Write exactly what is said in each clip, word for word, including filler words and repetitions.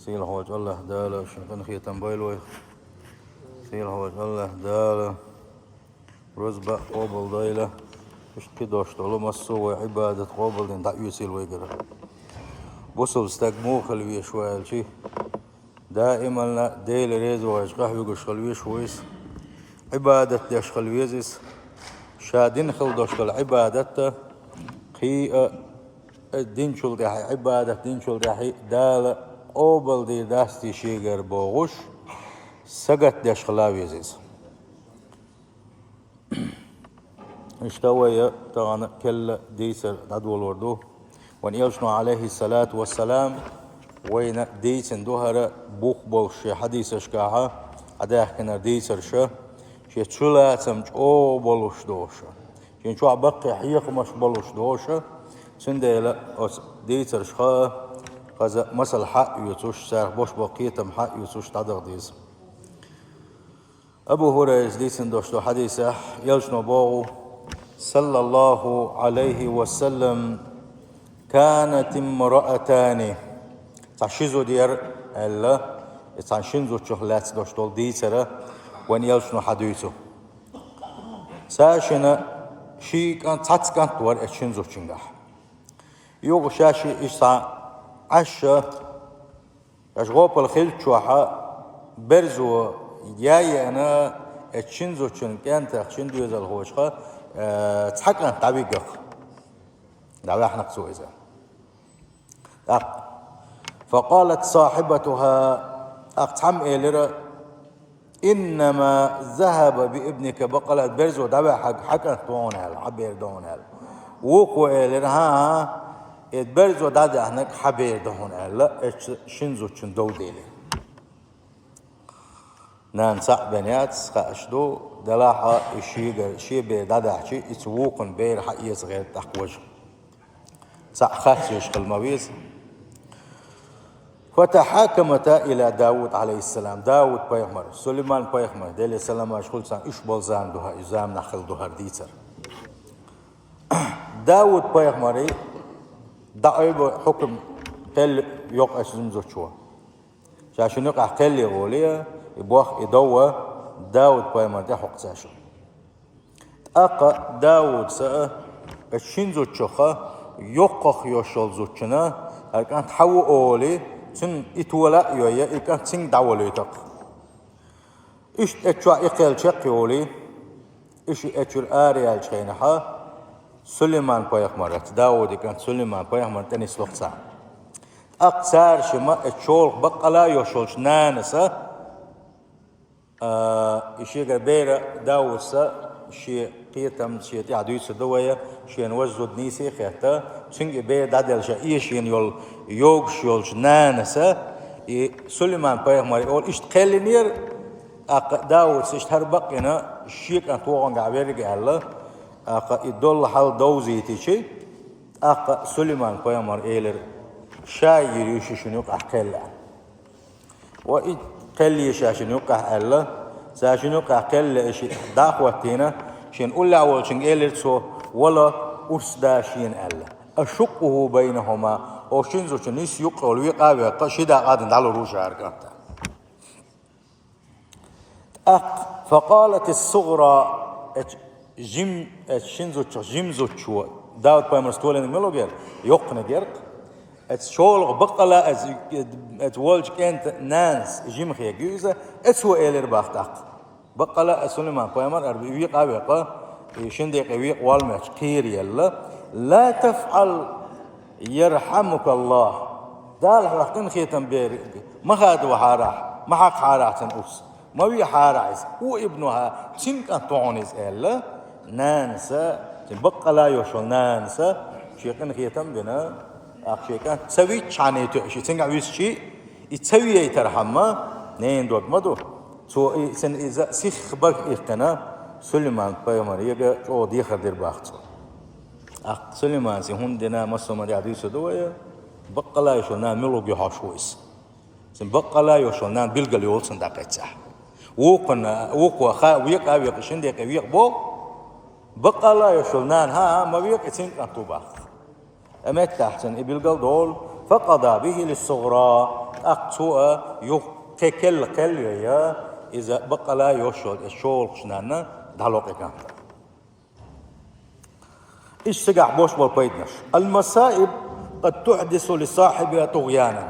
Сийлахьволчу АллахӀ Дала шун къинхетам бойла вайх. Сийлахьволчу АллахӀ Дала рузба къобалдойла. Иштта кхидош долу массо а вай Ӏибадат къобалдина дӀаоьцийла вайгара. Бусалба стаг муха хила везаш ву аьлчи, даиманна Дела реза ваьлча къахьоьгуш хила везаш ву иза. Ӏибадат деш хила веза иза. Ша дина хила долуш долу Ӏибадатта кхин а динчул тӀаьхьа, Ӏибадат динчул тӀаьхьа Дала къобалдийр дац те шегара бохуш, сагатдеш хила веза иза. Иштта вай тахана керла дийцар дӀадолор ду. Вайн Элчано, Ӏалайхиссалату вассалам, вайна дийцина ду хӀара бух болуш шен хьадисашкахьа, хьадаьхкинарг дийцарша, шен чулацам чӀогӀа болуш доша. Шен чохь баккхий хьехамаш болуш доша, цундела оцу дийцаршха хаза масал хьаоьцуш, царах бош бо кхетам хьаоьцуш дӀадаха деза. Абу ХӀурайрас дийцина долуш долу хьадисехь Элчано боху, саллаллаху Ӏалайхи ва саллам: «Канат имраатани». Цхьа ши зуда яра аьлла, и цхьана шина зудчух лаьцна долуш долу дийцара вайн Элчано хьадуьйцу. Цаьршина ши кӀант, цхьацца кӀант вара эцу шина зудчуьнгахь. Юха шаьш иштта Ӏаьшша, шаьш гӀопал хиллачохьа берзо яй еана, эцу шина зудчун кӀентах, шина доьзалхочуха, э, цхьа кӀант дӀавиггах. ДӀаваьхьнакх цо иза. ТӀаккха, факъалат сахьибатуха, тӀаккха цхьамма элира: «Иннама захаба би ибника», баккъала берзо дӀаваьхьнарг хьан кӀант ду хьуна аьлла, хьан бер ду хьуна аьлла. Вукхо элира: «ХӀан-хӀа, и берзо дӀадаьхьнарг хьан бер ду хьуна», аьлла, эцу шина зудчун дов дели. Нана цхьаъ бен яц, хууш ду, делахь а и шегара, шен бер дӀадаьхьчи, иза вукхун бер хьаэца гӀерта тӀаккха важа. Цхьаъ харц веш хила ма веза. «Фатахьакамата иля Дауд, Ӏалайхиссалам». Дауд-пайхамар, Сулайман-пайхамар, Деле саламаш хуьлу царна, уьш болу зама ду хӀара, и заманахь хила ду хӀара дийцар. Дауд-пайхамаре дӀаайбо хьукам кхел йоккхачу жима зудчо. Ша шуна юкъахь кхел а волий, и бох, и дов а Дауд-пайхамар тӀе хьокху цаьршо. ТӀаккха Дауд са а, шина зудчуха, йоккхах йолуш йолу зудчуьнан, хӀара кӀант хьан ву олий, цуьнан и тола а йой, и кӀант цуьнга дӀаволуьйту-кх. Иштта эцу чохь и кхел чекхйолий, и ши эцуьра араяьллачу хенахьа, Сулайман-пайхамар, эцу Дауди кӀант Сулайман-пайхамар тӀе нисло-кх царна. ТӀаккха цара шима эцу чолах баккъала а йолуш йолчу нанаса, а, и шегара бера Даудса шен кхетам, шен тӀехь дуьйцур ду вай, шена важа зуда нийса а хетта, цуьнга и бер дӀаделла ша эшийна йолу йогуш йолчу нанаса, и Сулайман-пайхамаре олу иштта кхел йинера, тӀаккха Даудса иштта хӀара бакъйина шен кӀант вогӀунгахь верг аьлла, тӀаккха и долу хьал довзийтичи, тӀаккха Сулайман-пайхамар элира: «Ша йийр ю ши шуна юкъахь кхел», аьлла. Ва и кхел е ша шуна юккъехь аьлла, ша шуна юккъехь кхел ле и ши дӀа а хӀоттийна, шен уллехь волчуьнга элира цо: «Вала, урс да шена», аьлла. «Ашуккъуху байнахума», оцу шина зудчун нийса юккъе йолу векъа а веккха, ши дакъа а дина дӀалур ву ша хӀара кӀант. ТӀаккха, факъалатис-сугӀра, эцу жим-, эцу шина зудчух жима зудчо, Дауд-пайхамарс толийнарг мила ву герга, йоккханиг герга. Эцу чолах баккъала эцу, эцу волчу кӀентан нанас жима хега ю иза, эцо элира бах тӀаккха. Баккъала а Сулайман-пайхамар хӀара векъа а веккха, и шина декъе векъа воллу моьттуш кхераелла: «Ла тафӀал, ярхьамукаллахӀ». Дала хьох къинхетам бер, ма хадавахьара ахь, ма хьакхахьара ахь цуьнан урс. Ма вехьара иза, у ибнуха, цуьнан кӀант ву хьуна иза аьлла, нанаса, цуьнан баккъала а йолуш йолу нанаса, шен къинхетам а бина, тӀаккха шен кӀант ца витчхьана тоьуш, и цуьнгахь висчи, и ца вейтархьама, ненан дог ма ду. Цо и, цуьнан иза сихха бага иккхина, Сулайман-пайхамарега чӀогӀа дехар дира бах цо. ТӀаккха Сулайманас и хӀунда дина, массо а ма-дехьа дуьйцур ду вай, баккъала а йолуш йолу нана мила ву хьоьжуш ву иза. Цуьнан баккъала а йолуш йолу нана билггал йолу цунна дӀакхаьччахь. Вукхунна, вукхо ха-, векъа а векъа, шина декъе векъа боху, баккъала а йолуш йолу нана: «ХӀан-хӀа, ма векъа, и цуьнан кӀант ву», бах. Ткъа меттахь цунна и билггал долу, فقضى به للصغرى. ТӀаккха цо а юха кхе келла кхел а йой, иза баккъала йолуш йолу, иза шолгӀачу нанна дӀало кхин кӀант. Иштта цигахь болуш болу пайданаш. المصائب قد تحدث لصاحبها طغيانا.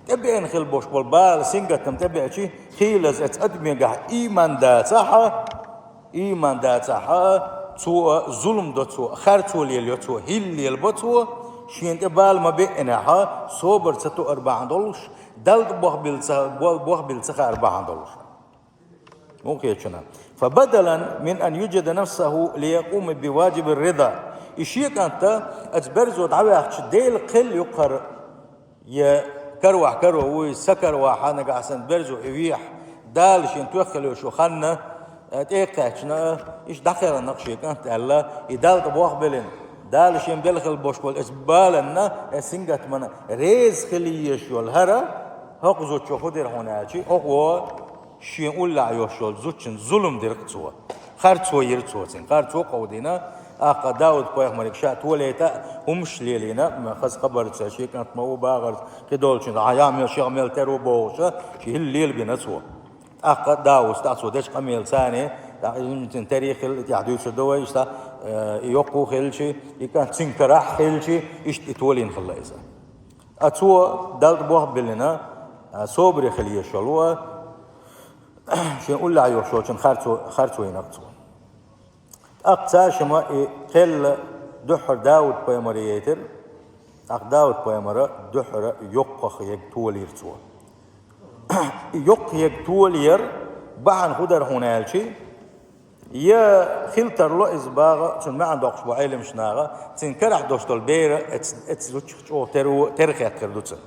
ТӀебеана хила болуш болу бала, сингаттам тӀебеачи, хийлаза оцу адамегахь ийман дацахь, ийман дацахь, цо а зулам до цо, харцо лелайо цо, хӀилла лелабо цо, шена тӀе бала ма беънехь, собар ца тоар бахьана долуш, Далла тӀе бохбилла ца, бо-, бохбилла ца хаар бахьана долуш. ХӀун кхечуна? فبدلا من أن يجهد نفسه ليقوم بواجب الرضا. И шен кӀанта, оцу берзо дӀаваьхча, Дела кхел юккъара, я каравахь каро вуй, са каравахь нагахь санна берзо и вехь, Дала шен тоьхна хила йолуш йолу хан, э, тӀе а кхаьчна, иштта дӀакхелхина шен кӀант аьлла, и Далла тӀе бохбеллина, Дала шен белла хила болуш болу оцу баланна, оцу сингаттамана реза хила езаш йолу хӀара, хӀокху зудчо хӀун дира хьуна аьлчи, хӀокхо шен уллехь йолуш йолу зудчун зулам дира цо. Харцо йира цо цуьнан. Харцо кховдийна, тӀаккха Дауд-пайхамарига ша толийта хӀумаш лелийна, хаза хабарца, шен кӀант ма ву бахарца, кхидолчун, хьан яа мел, шех мел тера ву бохуша, ши хӀилла лелабина цо. ТӀаккха Дауд, тӀаккха цо дечу къамелаца, тӀаккха и цуьнан тера хилла, и тӀехь дуьйцур ду вай, иштта, э, и йоккха хилчи, и кӀант цуьнан карахь хилчи, иштта и толийна хилла иза. Ткъа цо Далла тӀе бохбеллина, а, собаре хила езаш йолу, а, шен уллехь йолуш йолчун харцо, харцо йина цо. ТӀаккха цаьршимма и кхел дуьххьара Дауд-пайхамаре яйтира, тӀаккха Дауд-пайхамара дуьххьара йоккхах ерг толийра цо. И йоккхах ерг толаяра бахьана хӀун дара хьуна аьлчи, я хила тарло иза бахара, цуьнан маьӀна доккхуш бу Ӏеламнаха, цуьнан карахь долуш долу бер оцу, оцу зудчух чӀогӀа тера, тера хетта хир ду цуьнан.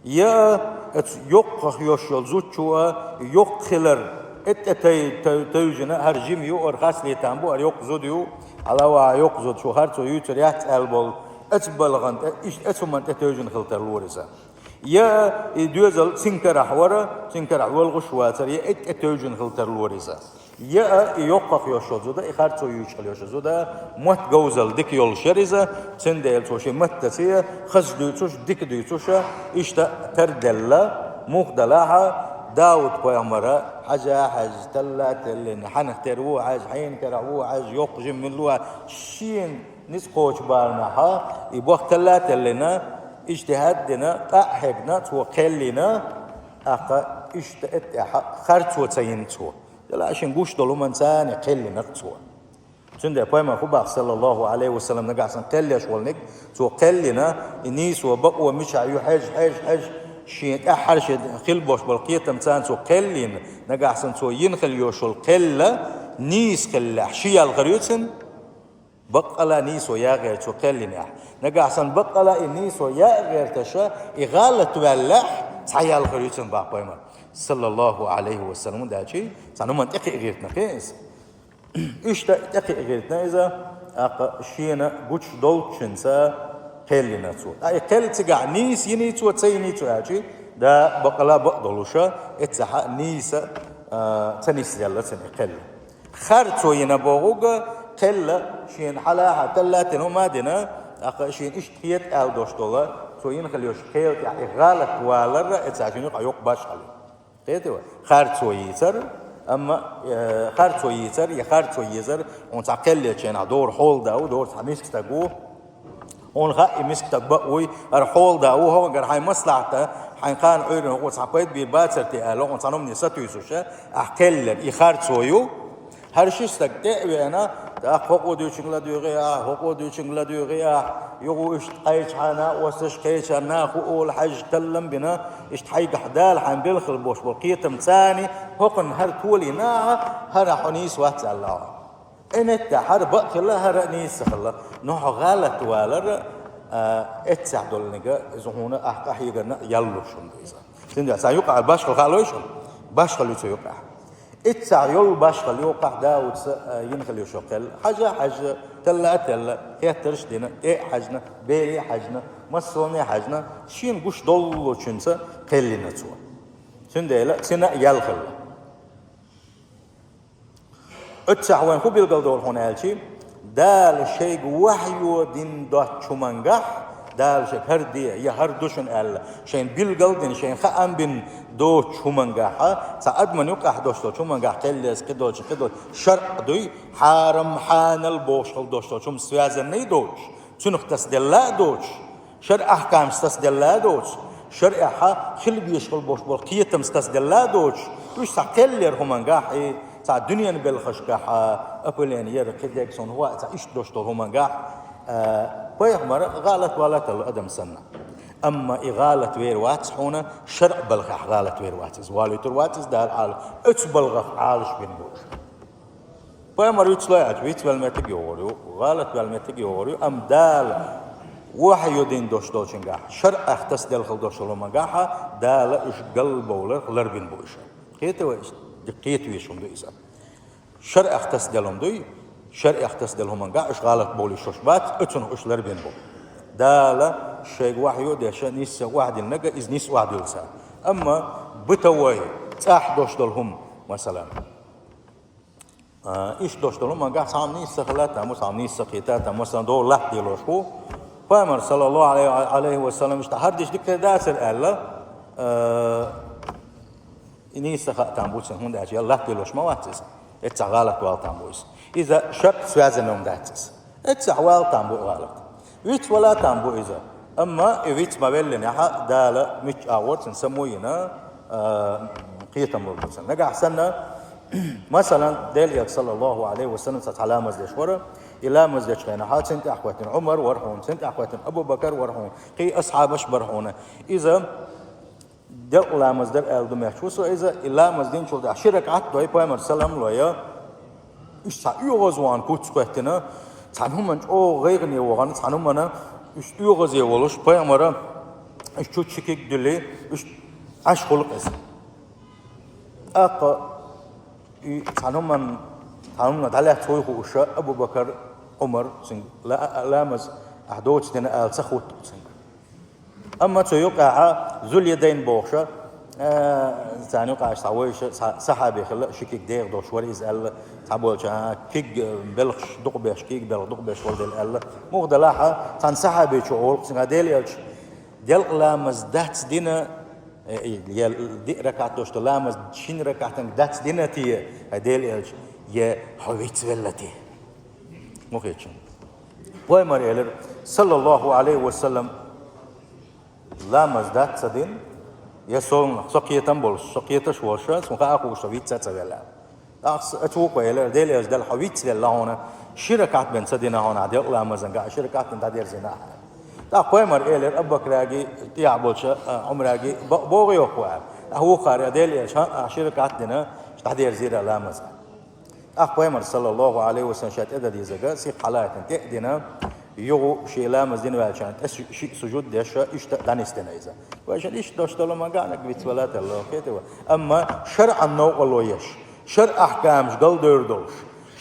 Я оцу йоккхах йолуш йолу зудчо йоккха хилар, тӀе тей-, тей-, тевжина, хӀара жима ю, хӀара хастам бу, хӀара йоккха зуда ю, хьалаваха йоккха зуда, шу харцо юьйцур яц аьлла болу, оцу балхана тӀе, иштта оцу хӀуманна тӀе тевжина хила тарлора иза. Я и доьзал цуьнан карахь вара, цуьнан карахь воьлхуш вацара, я и тӀе тевжина хила тарлора иза. Я а и йоккхах йолуш йолу зуда, и харцо юьйцуш хила йолуш йолу зуда, мотт говзалла дика йолуш яра иза, цундела цо шен маттаца хаза дуьйцуш, дика дуьйцуш, иштта тарделла, муха делахь а, Дауд-пайхамара хьажа а хьаьжна, талла а теллина, хьанах тера ву а хьаьжна, хьенан карахь ву а хьаьжна, йоккха жима мила ву а, шена ницкъ кхочу баланахь, и боху талла а теллина, иштта хӀаддина, къа а хьегна, цо кхел йина, тӀаккха иштта тӀаьхьа харцо ца йина цо. Делахь шен гуш долу хӀуманца кхел йина цо. Цундела пайхамар хӀун боху, саллаллаху Ӏалайхи ва саллам, нагахь санна кхел еш волниг, цо кхел йина, и нийсо бакъо мичахь ю хьаьжа, хьаьжа, хьаьжа, шен тӀаьххьара шен хила болуш болу кхетамца цо кхел йина, нагахь санна цо йина хила йолуш йолу кхел нийса хиллехь, ши ял хир ю цуьнан, баккъала нийсо яа гӀерта цо кхел йинехь. Нагахь санна баккъала и нийсо яа гӀерташ, и гӀалат ваьллехь, цхьа ял хир ю цуьнан боху пайхамар, саллаллаху Ӏалайхи ва саллам, даьлчи, цхьана хӀуманна тӀекхиа гӀиртина кхин иза. Иштта тӀекхиа гӀиртина иза, тӀаккха шена гучу долчуьнца кхел йина цо. Ткъа и кхел цигахь нийса йиний цо, ца йиний цо аьлчи, да, баккъала бакъ долуша, эццахьа нийса, а, ца нисделла цуьнан и кхел. Харцо йина бохург, кхел шена хьалахьа талла а тина, хӀума а дина, тӀаккха шена иштта хета аьлла долуш долу, цо йина хила йолуш кхел тӀехь и гӀалат валар, эццахьа шена юкъахь йоккха башхалла ю. Кхетий вай? Харцо йийцар, амма, э, харцо йийцар, я харцо езар, хьуна цхьа кхел ечу хенахь дора хьолада ву, дора цхьа миска стаг ву. Хьуна хаьа и миска стаг бакъ вуй, хӀара хьолада ву, хӀокхунгара хьайн маслахьата, хьайн кхана Ӏуьйранна хӀокхо цхьа пайда бийр бацара те аьлла, хьуна цхьана хӀумане сатуьйсуш, ахь кхел яр, и харцо ю. ХӀара ши стаг тӀе а веана, тӀаккха хӀокхо дуьйцинг ладуьйгӀий ахь, хӀокхо дуьйцинг ладуьйгӀий ахь, юха иштта кхечхьана, оццаш кхечарна, хӀу олу хьаьжжа таллам бина, иштта хьайгахь Дала хьайн белхал болуш болу кхетамца, хӀокхунна хӀара толийна ахьа, хӀара хьо нийса вац аьлла ахьа. Къинеттехь хӀара бакъ хилла, хӀара а нийса ца хилла, но хьо гӀалат валар, а, эццехь долуниг, иза хьуна ахь къахьегарна ял луш хӀума ду иза. Цундела цхьа юкъахь башхалла хаалой шуна? Башхалла ю цу юкъахь. Иццахь йолу башхалла юкъахь Дауца, а, йина хила йолуш йолу кхел. Хьажа а хьаьжна, талла а телла, хеттарш а дина, тӀе а хьаьжна, бере а хьаьжна, массо а хӀумане а хьаьжна, шена гуш доллучуьнца кхел йина цо. Цундела цуьнан а ял хилла. Оццахь вайн хӀун билгалдолу хьуна аьлчи, Дала шайга вахьйо дина доцучу хӀумангахь Дала шуьга хӀара де, я хӀара ду шуна аьлла, шайна билгал а дина, шайна хаам а бина доцучу хӀумангахьа, цхьа адаман юкъахь долуш долчу хӀумангахь кхел еза, кхидолчу, кхидолчу шарӀ дуй, хьарам, хьанал бохуш хила долуш долчу хӀума связанный доцуш, цуьнах тасделла а доцуш, шарӀ ахкамаш тасделла а доцуш, шарӀехьа хила безаш хила болуш болу кхетамаш тасделла а доцуш, уьш цхьа кхел яр хӀумангахь, и цхьа дуьненан белхашкахьа, апулен яр, кхидерг суна хӀоа, цхьа иштта долуш долу хӀумангахь, а, пайхамар гӀалат вала талу адам санна. Амма и гӀалат вер вац хьуна, шарӀ балхахь гӀалат вер вац. Иза валуьйтур вац, иза Дала Ӏала, оцу балхах Ӏалаш бина бу уьш. Пайхамар вицлой аьлча, вицвелла меттиг йогӀур ю, гӀалат велла меттиг йогӀур ю, амма Дала вахьйу дина долуш долчунгахь, шарӀах тасделла хила долуш долу хӀумангахьа, Дала уьш галбовларх ларбина бу уьш. Кхета вай, кхета веш хӀума ду иза. ШарӀах тасделла хӀума дуй, шарӀах тасделла хӀумангахь уьш гӀалат бовлуьйш бац, оцунах уьш ларбина бу. Дала шайга вахьйу а деш, нийса охьадиллинарг иза нийса охьадуьллу цара. Амма бытовой, цӀахь долуш долу хӀума, масалан, а, иштта долуш долу хӀумангахь цхьа хӀума нийса ца хила там бу, цхьа хӀума нийса ца кхета там бу, масалан, дола латта делош бу. Пайхамар, саллаллаху Ӏалайхи, Ӏалайхи ва саллам, иштта хӀара деш дика хир дацара аьлла, а, и нийса ца хаа там бу цуьнан, хӀунда аьлча латта делош ма вац иза. Эццахь гӀалат вала там бу иза. Иза шарӀ связанный хӀума дац иза. Эццахь вала там бу гӀалат. Вицвала там бу иза. Амма и виц ма веллинехьа, Дала мичча агӀор цуьнан само йина, а, кхетам лур бу цуьнан. Нагахь санна, масалан, Делан Элча, саллаллаху Ӏалайхи ва саллам, цхьа ламаз деш вара. И ламаз дечу хенахьа цуьнан тӀаьхьахӀоьттина Ӏумар вара хьуна, цуьнан тӀаьхьахӀоьттина Абу-Бакар вара хьуна, кхин асхьабаш бара хьуна. Иза делкъа ламаз дара аьлла ду моьттуш ву со иза, и ламаз динчул тӀаьхьа ши ракаӀат дой, пайхамар салам лой, уьш цхьа оьгӀазвахана куц кхоьттина, цхьана хӀуманна чӀогӀа гӀайгӀане вахана, цхьана хӀуманна уьш оьгӀазе волуш, пайхамара уьш чу ши куьг дуьллий, уьш Ӏаш хуьлу иза. ТӀаккха и цхьана хӀуманна, цхьана хӀуманна дӀалаьцна вуй хууша, Абу-Бакар, Ӏумар, цуьнга ла-, ламаз ахь доцу дина ала ца хӀутту цуьнга. Амма цу юкъахьа Зуль-Ядайн бохуша, а, царна юкъахьа цхьа вайша, цхьа сахьаби хилла, ши куьг дегӀ долуш вара иза аьлла, цхьаболча, а, куьг, а, белхаш дукха беш, куьг белх дукха беш вара дела аьлла. Муха делахьа, цхьана сахьабичо олу цуьнга, Делан Элча, делкъа ламаз дац дина, э, э, я диъ ракаӀат долуш ду ламаз, шина ракаӀатанга дац дина те, хьай Делан Элча, я хьо вицвелла те? Мухечун. Пайхамар элира, саллаллаху Ӏалайхи ва саллам, ламаз дац ца дина, я со, со кхетам болуш, со кхеташ волуш, суна хаа хууш, со виц а ца велла. ТӀаккха ас-, ацу вукхо элира, Делан Элча, дала хьо вицвелла хьуна, ши ракаӀат бен ца дина хьуна, делкъа ламазанга, ши ракаӀат бен дӀадерзина ахьа. ТӀаккха пайхамар элира Абу-Бакраги, тӀехьа болча, а, Ӏумраги, бо-, богӀу йоккху аьлла. ТӀаккха вукхара, Делан Элча, хьан а ши ракаӀат дина, дӀадерзира ламаз. ТӀаккха пайхамар, саллаллаху Ӏалайхи ва саллам, ша тӀе дан дезага, сих хьалаайтина тӀе а дина, югӀу шен ламаз дина ваьлча тӀе су-, ши сужуд деш, иштта дӀанисдина иза. Вайшан иштта дош долу ма гаьнаг вицвала талла, кхетава. Амма шарӀан новкъарло еш, шарӀ ахкамаш галдевр долуш,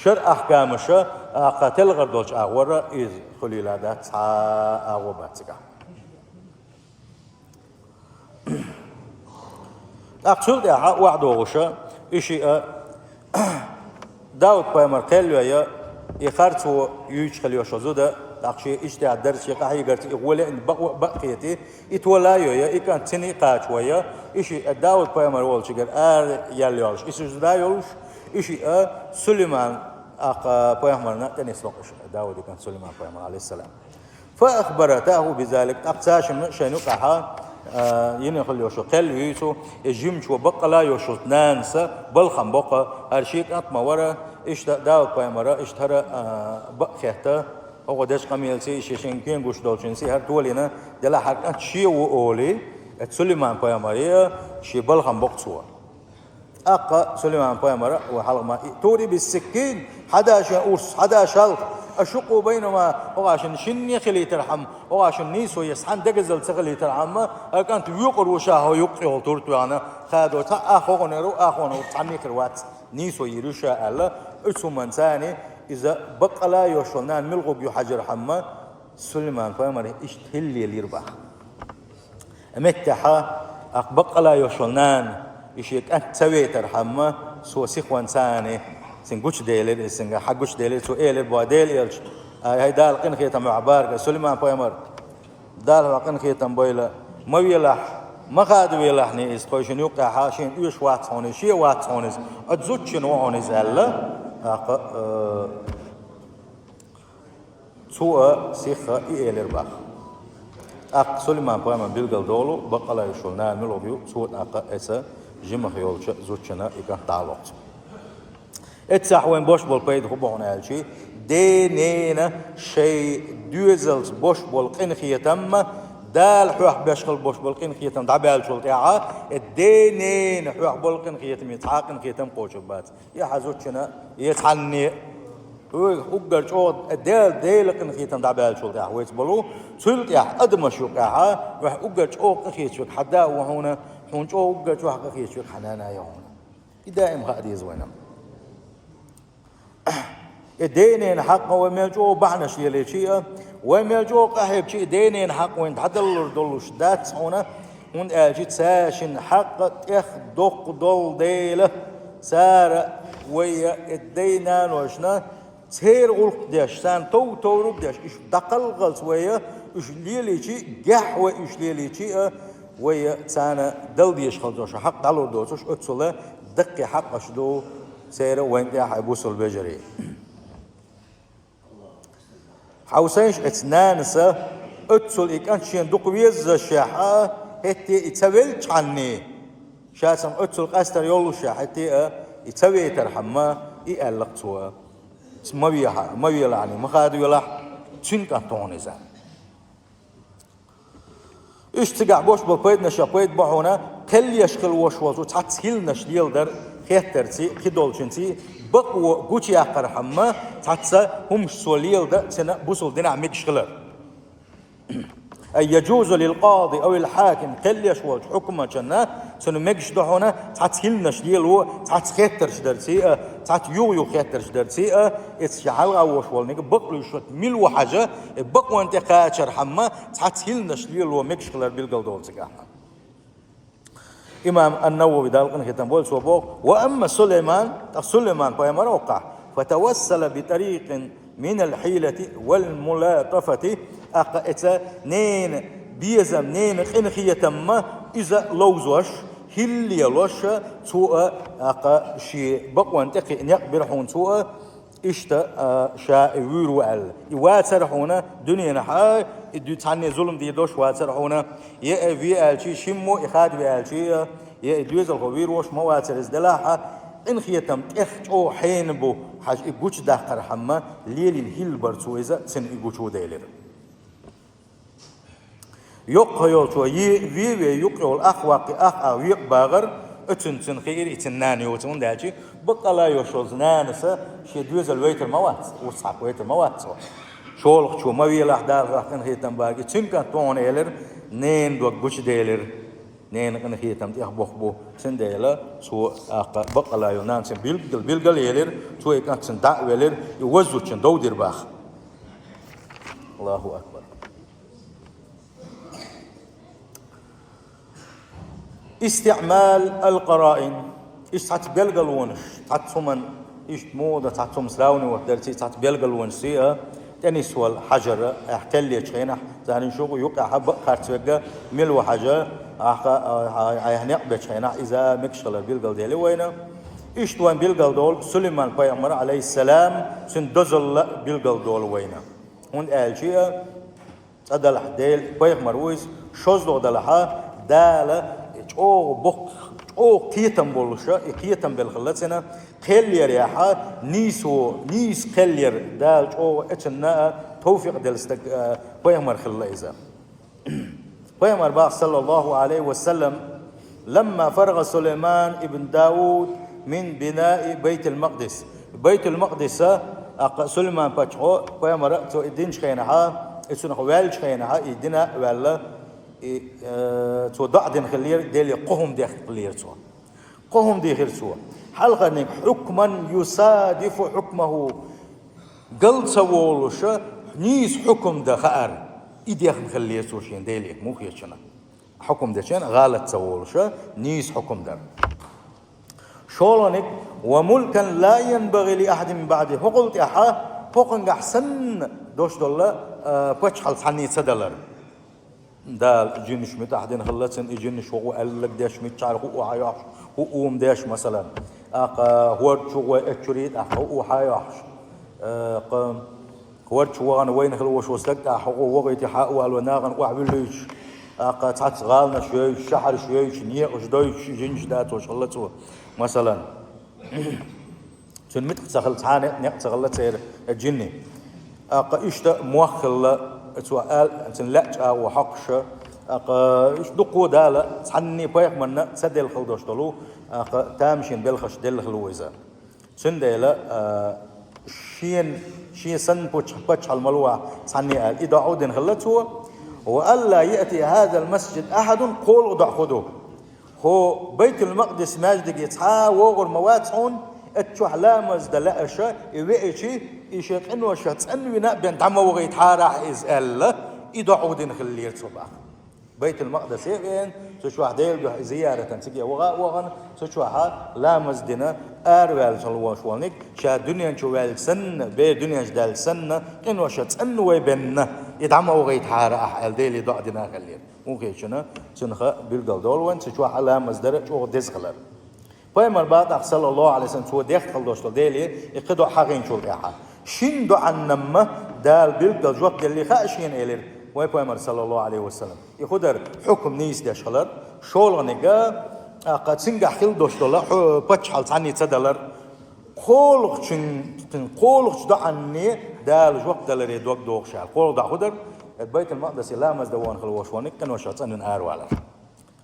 шарӀ ахкамаша, а, кха телгӀар долчу агӀора иза хуьлийла дац, цхьа агӀо бац цигахь. ТӀаккха цул тӀаьхьа охьадогӀуша, и шиъ а, Дауд-пайхамар кхел йой, и харцо юьйцуш хила йо шо зуда, тӀаккха шен иштта дарца, шен къахьегарца и гӀоле а бакъ-, бакъ хети, и тола а йой, и кӀант цуьнан а кхача вой, и шиъ а Дауд-пайхамар волчуьнгара ара яьлла йолуш, и сужда йолуш, и шиъ а Сулайман, а, пайхамарна тӀе нисло уьш, Дауди кӀант Сулайман-пайхамар, Ӏалайхиссалам. فأخبرته بذلك, тӀаккха цаьршимма шайна юкъахьа, а, йина хила йолуш йолу кхел юьйцу, и жимачо баккъала йолуш йолчу нанаса балхам боккха, хӀара шен кӀант ма вара, иштта Дауд-пайхамара, иштта хӀара, а, бакъ хетта, хӀокху дечу къамелаций, и шен, шен кенгуш долчуьнций хӀара толийна, делахь хӀара кӀант шен ву олий, оцу Сулайман-пайхамаре а шен балхам боккху цо. ТӀаккха Сулайман-пайхамара вай хьалха ма, ائتوني بالسكين, хьада шен урс, хьада шалха, أشق بينهما, оха шун шинне хилийтархьама, оха шун нийсо ес хьан дегазал ца хилийтархьама, а кӀант вуькъур ву ша хьо юккъехула туртваьхна, хадо цхьа а хӀокхунера ву, а хӀокхунера ву, цхьанне хир вац, нийсо йийр ю ша аьлла, оцу хӀуманцани иза баккъала йолуш йолу нана мила гӀуг ю хьажархьама, Сулайман-пайхамар иштта хӀилла лелийра боху. Меттехьа, акха баккъала йолуш йолу нана, и шен кӀант ца вейтархьама, цо сихонца цуьнан гучуделира, иза цуьнга хьан гучуделира, цо элира боху, Делан элча, ай, хӀай Дала къинхетам йойла, баркалла, Сулайман-пайхамар, Дала хьох къинхетам бойла, ма велахь, ма хадавелахь, иза тхойшинна юккъехьа, шена оьшуш вац хьуна иза, шен вац хьуна иза, оцу зудчун ву хьуна иза аьлла, тӀаккха, э, цо а сихха и элира боху. ТӀаккха Сулайман-пайхамар билгалдолу, баккъала йолу нана муьлха ю, цо тӀаккха эца жимах йолчу зудчунна и кӀант дӀа а локху. Эццахь вайн бош болу пайда хӀун бу хьуна аьлча, ден-ненан шайн доьзалца бош болу къинхетам, Дала хьох беш хила бош болу къинхетам дӀабаьллачул тӀаьхьа, и ден-ненан хьох болу къинхетаме цхьа а къинхетам кхочур бац. Я хьан зудчунна, я цхьанне. Вайх уггар чӀогӀа Дела, Делан къинхетам дӀабаьллачул тӀаьхьа вайца болу, цул тӀаьхьа адамаш юккъехьа, вайх уггар чӀогӀа къинхеташ верг хьан да ву хьуна, хьуна чӀогӀа уггар чохь къинхеташ верг хьан нана ю хьуна. И даим хаа деза вайна. И ден-ненан хьакъ вай мел чӀогӀа бахьанаш лелийча а, вай мел чӀогӀа къахьегча а, и ден-ненан хьакъ вайна дӀадаллалур долуш дац хьуна, хӀунда аьлча цаьршинна хьакъ тӀех доккха долу дела, цара вай и дай-наношна церан гӀуллакх деш, царна тов-товрург деш, уьш дӀакхалхалц вай уьш лелийча а, гехь вай уьш лелийча а, вай царна дала дезаш хила долуш хьакъ дӀалур доцуш, оццул даккхий хьакъаш ду церан вайна тӀехь, хьайн бусалба вежарий. Хьовсийша, эцу нанас оццул и кӀант шена дукха веззашехь а, хӀетте и ца веллачхьанний, ша цунах оццул къастар йоллушехь, хӀетте а и ца вейтархьама, и аьлла-кх цо. Ма вехьа, ма велахьаний, ма хадавелахь, цуьнан кӀант ву хьуна иза. Иштта цигахь бош болу пайданашех пайда бу хьуна, кхел еш хила вош волчо цхьацца хӀилланаш леладар хеттарций, кхидолчуьнций, бакъо гучуяккхархьама, цхьацца хӀуманаш цо леладан цуьнан бусалба динехь мегаш хилар. Ай яджузу лил къади авил хьаким, кхел еш волчу хьукмачунна, цунна мегаш ду хьуна, цхьацца хӀилланаш лело, цхьацца хеттарш дарций а, цхьацца юха-юха хеттарш дарций а, эццахь хьалха вош волниг бакълуьйш ву, мила ву хьажа, и бакъонна тӀе кхачархьама, цхьацца хӀилланаш лело мегаш хилар билгалдолу цигахь. Имам ан-Навави, Далла къинхетам бойла, цо боху: «Ва амма Сулайман», тӀаккха Сулайман-пайхамар оккхахь, «фатавассала би тарикъин минал хьилати вал мулатафати», тӀаккха эца ненан безам, ненан къинхетамма иза ловзош, хӀилла лелош, цо а, тӀаккха шен бакъонна тӀе кхиъна некъ бира хьуна цо а, иштта, а, ша и вуьйр ву аьлла. И вацара хьуна дуьненахьа, и дуьйцу цхьанне зулам дийр долуш вацара хьуна, я и ве аьлчий, шиммо и хадаве аьлчий, я и доьзалхо вуьйр волуш ма вацара иза делахь а, къинхетам тӀех чӀогӀа хьенан бу хьажа и гучудаккхархьама, лелийна хӀилла бара цо иза, цуьнан и гучуделира. Йоккха йолчо е-, ве-ве юккъе йолу ах ваккхий, ах а векъа багӀар, оцуьнан цуьнан хиира и цуьнан нана йоцу, хӀунда аьлча баккъала йолуш йолчу нанас шен доьзал вейтар ма вац, урс хьакха вейтар ма вац цо. ШолгӀачо: «Ма велахь, Дала хьох къинхетам бойла, и цуьнан кӀант ву хьуна», — элира, ненан дог гучуделира. Ненан къинхетам тӀех боккха бу, цундела цо, тӀаккха, баккъала йолу нана цуьнан билггал, билгал а елира, цо и кӀант цуьнан дӀа а велира, и ваззучун дов дира боху. Аллаху акбар. Истиъмал ал-къараин. Иштта цхьацца билгалонаш, цхьацца хӀуманна, иштта муха дан, цхьацца хӀума сравнивать дарций, цхьацца билгалонаш сий а, тӀенисвала хьажар, ахь кхел ечу хенахь, царна шуьга юккъехь бакъ харц верг мила ву хьажа, ахь, ахь, ахь некъ бечу хенахь, иза мегаш хилар билгалдели вайна. Иштта вайн билгалдолу Сулайман-пайхамар, алейхиссалам, цуьнан дозалла билгалдолу вайна. ХӀунда аьлча, цкъа делахь Делан пайхамар ву иза, шозлагӀа делахьа, Дала чӀогӀа боккха, чӀогӀа кхетам болуша, и кхетам белла хилла цуьнан, кхел ярехьа, нийсо, нийса кхел яр Дала чӀогӀа эцунна а тавфикъ делла стаг, а, пайхамар хилла иза. Пайхамар боху, саллаллаху алейхи ва саллам: «Ламма фарагӀа Сулайман ибн Дауд мин бинаи Байтил-Макъдис». Байтул-Макъдиса, тӀаккха Сулайман-паччахьо, пайхамара, цо и динчу хенахьа, и цунах ваьллачу хенахьа, и дина а ваьлла, и, э, цо доӀа дина хиллера, Деле кхо хӀума дехна хиллера цо. Кхо хӀума дийхира цо. Хьалхарниг: «Хьукман юсадифу хьукмаху». Гал ца волуша, нийса хьукум дан хаар. И дехна хиллера цо шен Деле, муха хетачунна. Хьукум дечун гӀалат ца волуша, нийса хьукум дар. ШолгӀаниг: «Ва мулкан ла янбагӀи ли ахьадин мин баъди». ХӀокхул тӀаьхьа, хӀокхунгахь санна дош долла, а, паччахьалла цхьанне ца далар. Дала жинаш муьтӀахь дина хилла цунна, и жинаш хӀу аьлларг деш, миччахьара хӀу хьайохьуш, хӀу ума деш, масалан. ТӀаккха хӀорда чу гӀой эцчурий, тӀаккха хӀу хьайохьуш. ТӀаккха хӀорда чу вахана вайна хила вошо стаг, тӀаккха хӀу вогӀийти хьа а валой, нахана охьавуьллуьйтуш. ТӀаккха цхьацца гӀаланаш йойтуш, шахьараш йойтуш, некъаш дойтуш, жинаш дацош хилла цо, масалан. Цуьнан муьтӀахь ца хилла, цхьа а некъ ца хилла церан жинийн. ТӀаккха иштта мох хилла, цо аьлла, цуьнан лаьа чӀагӀо хьокхуш. ТӀаккха иштта дуккха Дала цхьанне пайхамарна ца делла хила долуш долу, тӀаккха тамашийна белхаш делла хила ву иза. Цундела, а, шен, шен санна пуч-, паччахьалла ма луъахь цхьанне аьлла, и доӀа дина хилла цо. «Ва алла яъти хӀазал масжид ахьадун», кхоалгӀа доӀа хӀу ду. ХӀо Байтул-Макъдис маьждиге цхьа а вогӀур ма вац хьуна, оцу чохь ламаз дан лаьа ша, и веачи, и шен къиношах цӀанвина а бен дӀа ма вахийтахьара ахь иза аьлла, и доӀа дина хиллера цо боху. Байтул-Макъдисе а веана, цу чохь Делан дуьхьа зияратан цига ваха а вахана, цу чохь ламаз дина араваьлла хила волуш волниг, ша дуьнен чу ваьлла санна, бер дуьнен чу даьлла санна, къиношах цӀанвай бенна, и дӀа ма вахийтахьара ахь аьлла, Деле доӀа дина хиллера. ХӀун хеташ, цуьнан хаа билгал долу вайн, цу чохь ламаз дара чӀогӀа деза хилар. Пайхамар бакъахь, саллаллаху Ӏалайхи ва саллам, цо дехна хила долуш долу Деле и кхин доӀа хьахийначул тӀаьхьа. Шина доӀанна-м Дала билггал жоп делли хаьа шена элира вайн Пайхамар, саллаллаху Ӏалайхи ва саллам. И хӀу дара хьукам нийса деш хилар, шолгӀаниг, тӀаккха цуьнгахь хила долуш долу хьу-, паччахьалла цхьанне ца далар, кхоалгӀачун-, кхоалгӀачу доӀанна Дала жоп даларе дог дохуш аьлла. КхоалгӀа доӀа хӀу дара? Байтул-Макъдисе ламаз дан вахана хила волуш волниг къиношах цӀанвина аравалар.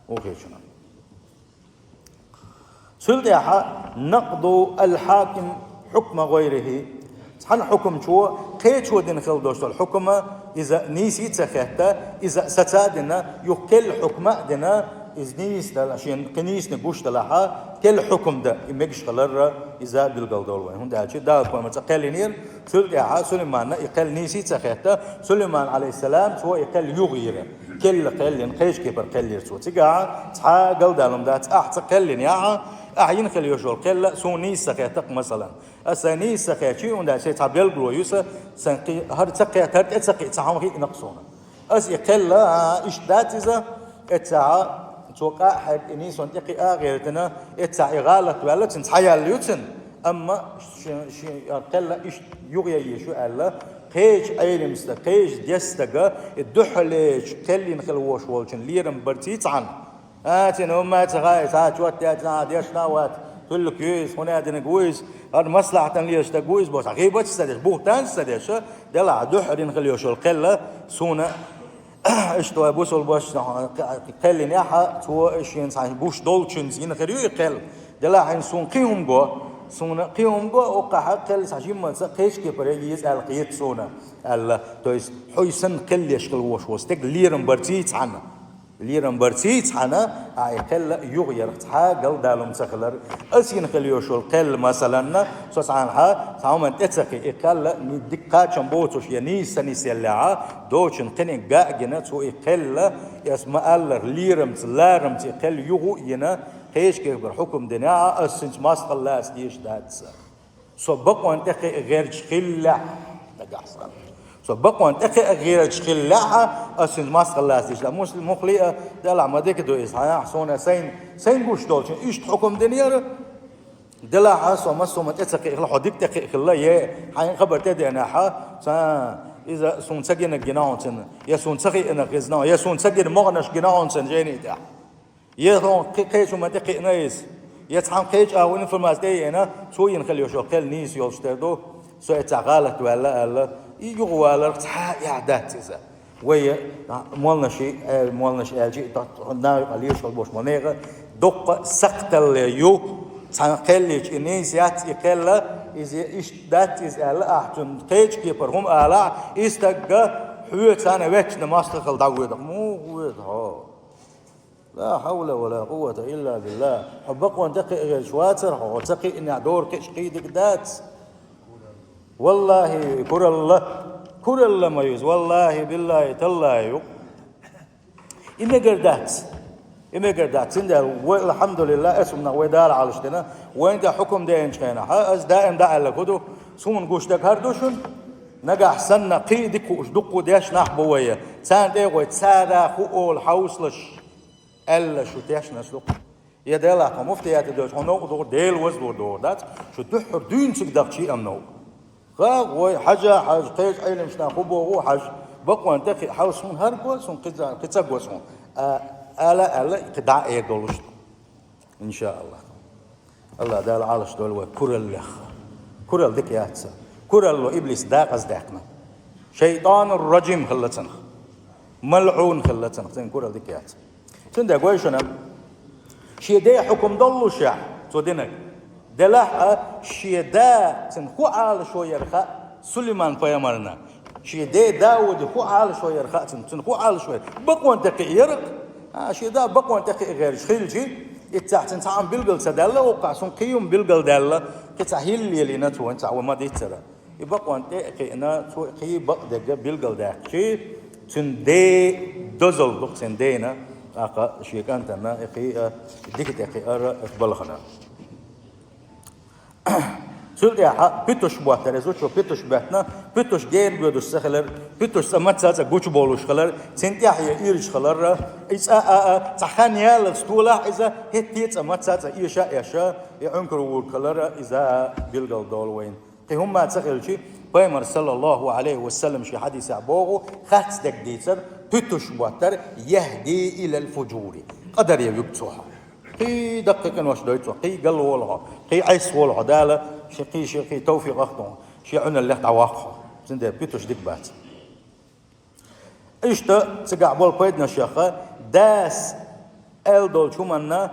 ХӀун хеташ. Цул тӀаьхьа накъду ал-хьаким хьукма гӀайрихӀи. Цхьана хьукмачо кхечо дина хила долуш долу хьукма иза нийса ца хетта, иза саца а дина, юха керла хьукма а дина, иза нийса дала, шена кхин нийсаниг гуш далахь, керла хьукма дан, и мегаш хиларра, иза билгал долу вайн. ХӀунда аьлча Дала пайхамар цкъа кхел йинера, цул тӀаьхьа Сулайманна и кхел нийса ца хетта, Сулайман, Ӏалайхиссалам, цо и кхел юха йира. Керла кхел йина, кхечу кепара кхел йира цо. Цигахь цхьа а галдалум дац, ахь цкъа кхел йинехь, ахь йина хила йолуш йолу кхел суна нийса ца хетта-кх, масалан. Аса сайн нийса ца хетчи, хӀунда аьлча сайн цхьа билгало ю сан, сайн кхин хӀара ца кхетта, хӀара тӀе ца кхиъна цхьа хьуна хиъна-кх суна. Аса и кхел, а, иштта дац иза, эццахь цо къа а хьегна, и нийсонна тӀе кхиа а гӀертина, эццахь и гӀалат ваьлла, цуьнан цхьа ял ю цуьнан. Амма ши-, ши-, кхел иштта юха ян езаш ю аьлла, кхечу Ӏелимстага, кхечу дестага и дуьхьалечу кхел йина хила волуш волчун лерам барций цхьаьна. А, цуьнан хӀумма а ца хаьа, цхьа а чот яц, цхьа а дешна а вац, туьллуг ю иза, хӀун а динарг ву иза, хӀара маслахьатана лелаш стаг ву иза бохуш, цхьа гӀийбаташ ца деш, бухӀтанаш ца деш, делахь дуьхьал йина хила йолуш йолу кхел суна, иштта вай бусалба башна кхел йинехь, цо шена цхьаьна гуш долчуьнца йина хир ю и кхел. Делахь хӀинца суна кхин хӀума го, суна кхин хӀума го, оццахь кхел цхьа жиммалца кхечу кепара еза аьлла хета суна, аьлла. То есть, хьо и санна кхел еш хила волуш волу стеган лерам барций цхьаьна. Лерам барций цхьаьна, а и кхел юха ярах цхьа а галдалум ца хилар. Аса йина хила йолуш йолу кхел, масалан, со цхьаьнхьа цхьа хӀуманна тӀе ца кхиъна, и кхел дика кхачам боцуш я нийса ца нисъеллехь, доцчун кхиниг га а гина, цо и кхел, аса ма-аллара, лерамца, ларамца и кхел юха а йина, кхечу кепара хьукум динехь, аса цуьнца мостагӀалла лаца дезаш дац сан. Со бакъонна тӀекхиа гӀерташ хиллехь, нагахь санна. Со бакъонна тӀекхиа гӀерташ хиллехь, аса цуьнца мостагӀалла лаца дезаш дац. Мусли-, муххале а, делахь ма дика ду иза, хьан, суна сайн, сайн гуш долчун иштта хьукум динера. Делахь со массо а хӀуманна тӀе ца кхиъна хилла, хьо дика тӀекхиъна хилла, е хьайн хабар тӀедеанехь, сан, иза суна ца гинарг гина хьуна цуьнан, я суна ца хиънарг хезна хьуна, я суна ца гина могӀанаш гина хьуна цуьнан жайни тӀехь. Я хьуна кхи-, кхечу хӀуманна тӀе кхиъна иза, я цхьана кхечу агӀор информаци тӀе а еана, цо йина хила йолуш йолу кхел нийса йолуш тера ду, со эццахь гӀалат ваьлла аьлла, и юхаваларх цхьа а эхь дац иза. Вай, а, молланаши, э, молланаш аьлчи, тӀаккха наха юкъахь лелаш хила болуш болу нехан доккха сакхталле ю, цхьана кхел йича, и нийса яц и кхел, иза иштта дац иза аьлла, ахь цунна кхечу кепара хӀума алахь, и стаг хьоьца цхьаьна ваьчча мостагӀа хила дӀавоьду-кх. Муха воьду хьо? Ла хьавла ва ла къуввата илла биллахӀ. Хьо бакъонна тӀекхиа гӀерташ вацара хьо, хьо ца кхиънехь дора кхиъча кхийдиг дац. ВаллахӀи, куралла, куралла ма ю иза, валлахӀи, биллахӀи, таллахӀи ю. И мегар дац. И мегар дац. Цундела вай, алхьамдулиллахӀ, эсала нах вай Дала Ӏалаш дина, вайна тӀе хьукум деанчу хенахь, аса даим дӀааьлларг хӀун ду, суна гуш дерг хӀара ду шуна. Нагахь санна кхин а дика хууш дуккха деш нах бу вай. Царна тӀе а гӀой, цара ху олу хьовсалаш аьлла шу тешнаш ду. Я делахь, хьо муфтият доьжуш, хьо новкъа догӀу, Дела вазлур догӀу дац, шу дуьххьара дуьйна цига дахчий ам новкъа. Ха, вай хьажа хьажа, кхечу Ӏеламнаха хӀун боху хьажа, бакъонан тӀе кхиа хьовса, хӀунда хӀара го суна, кхин ца, кхин ца го суна, а, ала, ала, кхин дӀа а эр долуш ду. Иншааллах. Аллах Дала Ӏалаш дойла вай кураллех. Куралла дика яц. Куралло иблис дакъаздаьккхина. Шайтанур раджим хилла цунах. МалӀун хилла цунах. Цуьнан куралла дика яц. Цундела гой шуна, шен ден хьукум доллушехь, цо динарг, делахь а, шен да цуьнан хӀун Ӏалашо яра хаьа Сулайман-пайхамарна. Шен ден Дауда хӀун Ӏалашо яра хаьа цуьнан, цуьнан хӀун Ӏалашо яра? Бакъонан тӀе кхиа яра. А, шен да бакъонан тӀе кхиа гӀерташ хилча, иццахь цуьнан цхьа а билгал ца даьлла, оккхахь цунна кхин а билгал даьлла, кхин цхьа хӀилла лелийна цо, цхьа вай ма-дийццара. И бакъонан тӀе а кхиъна, цо кхин а бакъдерг билгалдаьккхича, цуьнан ден дозалла ду-кх цуьнан дена, тӀаккха шен кӀантана и кхин а дика тӀе кхиар оцу балхана. Цул тӀаьхьа пуьтуш боттар, иза чу пуьтуш беттана, пуьтуш гена боьдуш ца хилар, пуьтуш цкъа мацца а цкъа гучубовлуш хилар, цуьнан тӀаьхье ирча хилар, и цкъа а, а, цхьа хан ялалц толахь иза, хӀетте а цкъа мацца а цкъа эша а эша, и Ӏункар вуьрг хилар, иза билгал долу вайна. Кхин хӀумма ца хилча, Пайхамар, саллаллаху Ӏалайхи ва саллам, шен хьадисехь боху, харц дерг дийцар, пуьтуш боттар, яхӀди илал фуджури. Къа даре вуьгу цо хьо. Кхин даккхий къинош дойцу хьо, кхин галволу хьо, кхин Ӏеса волу хьо, Дала шен кхин, шен кхин тавфикъ ахтун, шен Ӏуьналлех дӀаваккха хьо. Цундела пуьтуш дика бац. Иштта цигахь болу пайданаш яха, дас аьлла долчу хӀуманна,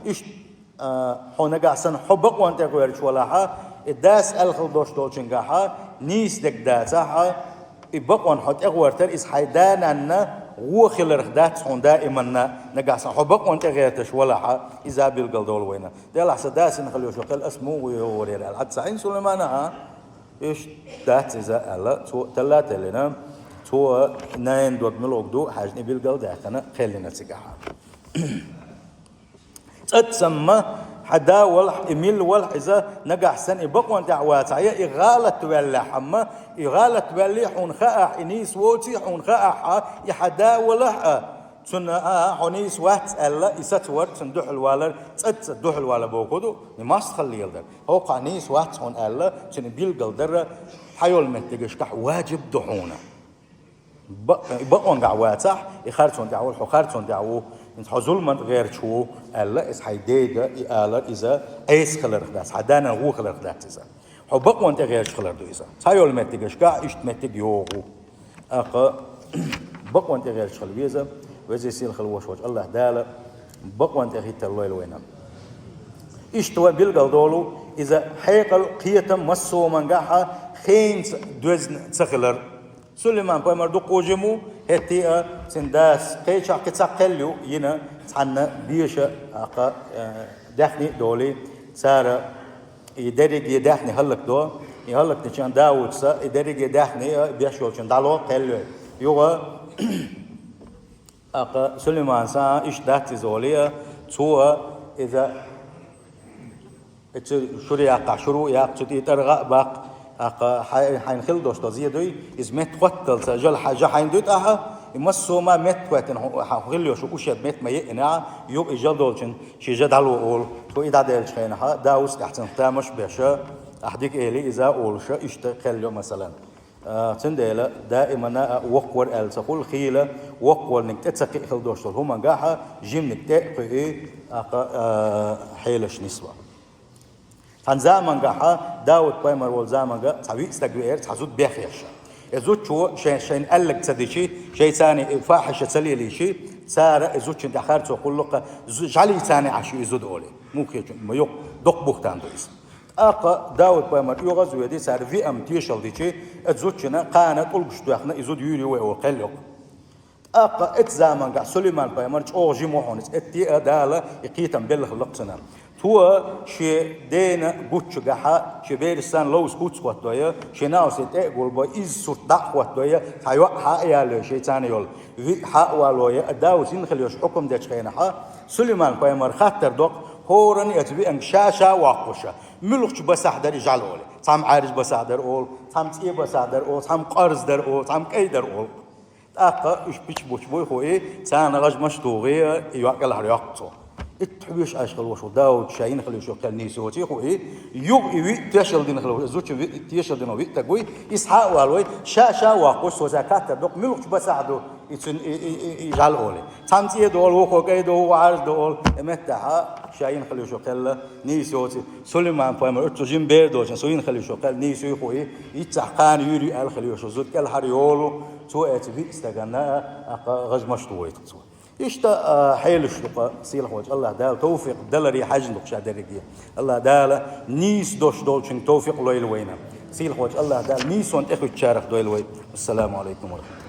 иштта, а, хьо нагахь санна хьо бакъонан тӀе гӀерташ валахьа, и дас аьлла хила долуш долчуьнгахьа, нийса дерг дацахьа, и бакъонан хьо тӀе гӀортар, иза хьайн да-нанна гӀо хиларх дац хьуна даиманна, нагахь санна хьо бакъонан тӀе гӀерташ валахьа, иза билгал долу вайна. Делахь сан дас хӀинца хила йолуш ву, кхел ас муха ву йогӀур яра аьлла. Хьан ца хьийна Сулаймана, а? Иштта дац иза аьлла, цо телла а теллина, цо найн дог мила ду хьаьжна и билгал даьккхина, кхеллина цигахьа. Цкъаццамма хьан да валахь, и мила валахь иза, нагахь санна и бакъонан тӀехь вацахь, я и гӀалат ваьллехьамма, и гӀалат ваьллий хьуна хаахь, и нийса воций хьуна хаахьа, и хьан да валахь а, цунна, а, хьо нийса вац аьлла, и сацавар, цунна дуьхьал валар, цкъаццанма дуьхьал вала боху ду, и мастхал леладар. ХӀокхахь нийса вац хьуна аьлла, цуьнан билгал дара, хьан йолу меттигашкахь ваджиб ду хьуна. Ба-, бакъонгахь вацахь, и харцонан тӀехь ву, хьо харцонан тӀехь ву, хӀинца хьо зуламан тӀе гӀерташ ву аьлла, иза хьайн дега и алар, иза Ӏеса хиларх дац, хьан да-нанна гӀо хиларх дац иза. Хьо бакъонан тӀе гӀерташ хилар ду иза. Цхьа йолу меттигашкахь иштта меттиг йогӀу. ТӀаккха бакъонан тӀе гӀерташ хила веза, везий сийлахь хила волуш волчу Аллах Дала бакъонан тӀе хӀиттар лойла вайна. Иштта вай билгал долу, иза хьекъал, кхетам массо а хӀумангахьа хенца доьзна ца хилар. Сулайман-пайхамар дуккха жима ву, хӀетте а цуьнан дас кхечахь кхин цхьа кхел ю йина, цхьанна беша, тӀаккха, э, даьхни а долий, цара и дерриге даьхни хӀаллакдо, и хӀаллакдича Даудца и дерриге даьхни а беш йолчунна дӀало кхел йой. Юха, тӀаккха Сулайманца иштта дац иза олий, цо иза Эцу шура яккхахь, шура а яккха, цу тӀе тӀаргӀа а баккха, тӀаккха хьай-, хьайна хила долуш долу зе дуй, иза меттахӀотталца жа хьайна дуьтӀахьа, и массо а ма меттахӀоьттина хьо-, хьан хила йолуш ушеб метта ма еъинехьа, юха и жа долчун, ши жа дӀало олу. Цо и дӀаделлачу хенахьа, Даус тӀехь цунах тамаш а беша, ахь дика эли иза а олуша, иштта кхел йо, масалан. А, цундела даимана а воккхавар аьлла ца хуьлу, хийла воккхаварниг тӀе ца кхиъ хила долуш долу хӀумангахьа, жимниг тӀе а кхуьий, тӀаккха, а, хьелаш нисва. Цхьана замангахьа, Дауд-пайхамар волу заманга цхьа виъ стаг веара, цхьа зуда бехъеш. И зудчо шайн, шайна аьлларг ца дичи, шайца и фахьиша ца лелийчи, цара и зудчун тӀехь харцо кхуллукха, зу-, жӀалийца Ӏаш ю и зуда олий. Муххечун, ма юкъ, доккха бухтан ду иза. ТӀаккха Дауд-пайхамар оьгӀаз а воьдий, цара виъ ам тешал дичи, и зудчунна кхана тӀулгаш тоьхна, и зуда юьйр ю вай олу кхел йоккху. ТӀаккха эцу замангахь Сулайман-пайхамар чӀогӀа жима ву хьуна, эцу тӀе а Дала и кхетам белла хилла-кх цунна. Цо шен дена гуччугахьа, шен бераш санна ловза куц хӀоттадой, шен нахасе тӀе а гулбой, изза сурт дӀа а хӀоттадой, цхьа йоӀ хьа а яллой, шайца йолу виъ хьа а валой, Дауд зина хила йолуш хьукум дечу хенахьа, Сулайман-пайхамар хаттар доккху, хӀоранна а эцу виъанга ша-ша а воккхуша, муьлхачу басахь дара и жӀалоли. Цхьамма Ӏаьржа басахь дар олу, цхьамма цӀе басахь дар олу, цхьамма къарз дар олу, цхьамма кӀай дар олу. ТӀаккха уьш пич буч буй хуий, царна гӀажмаш тухий, и йоӀ кӀелхьара йоккху цо. Итт хьоьжуш Ӏаш хила волуш ву Дауд, ша йина хила йиш йолу кхел нийса йоций хуий, юха и виъ тешал дина хила волуш, зудчун виъ тешал дина виъ стаг вуй, иза схьа а валой, ша-ша а воккхуш, цо ша каттар доккху, муьлхачу басахь ду и цуьнан и, и, и, и жӀаьла олий. Цхьамма цӀе долу, вукхо кӀай долу, вукхо Ӏаьржа долу, и меттехь ша йина хила йиш йолу кхел нийса йоций. Сулайман пайхамар, оцу жима бер долчун, со йина хила йиш йолу кхел нийса юй хуий, иццахь кхана юьйр ю аьлла хила йиш йолу зуда кӀелхьара йолу, цо эца виъ стагана а, а, гӀажмаш тухуьйту цо. Иштта, а, хьелаш ду-кха сийлахьволчу АллахӀ Дала товфикъ даларе хьаьжна ду-кха ша дерриге. АллахӀ Дала нийса дош долчуьнга товфикъ лойла вайна. Сийлахьволчу АллахӀ Дала нийсонан тӀехуьттучарах дойла вай. Ассаламу алайкум ва рахматуллах.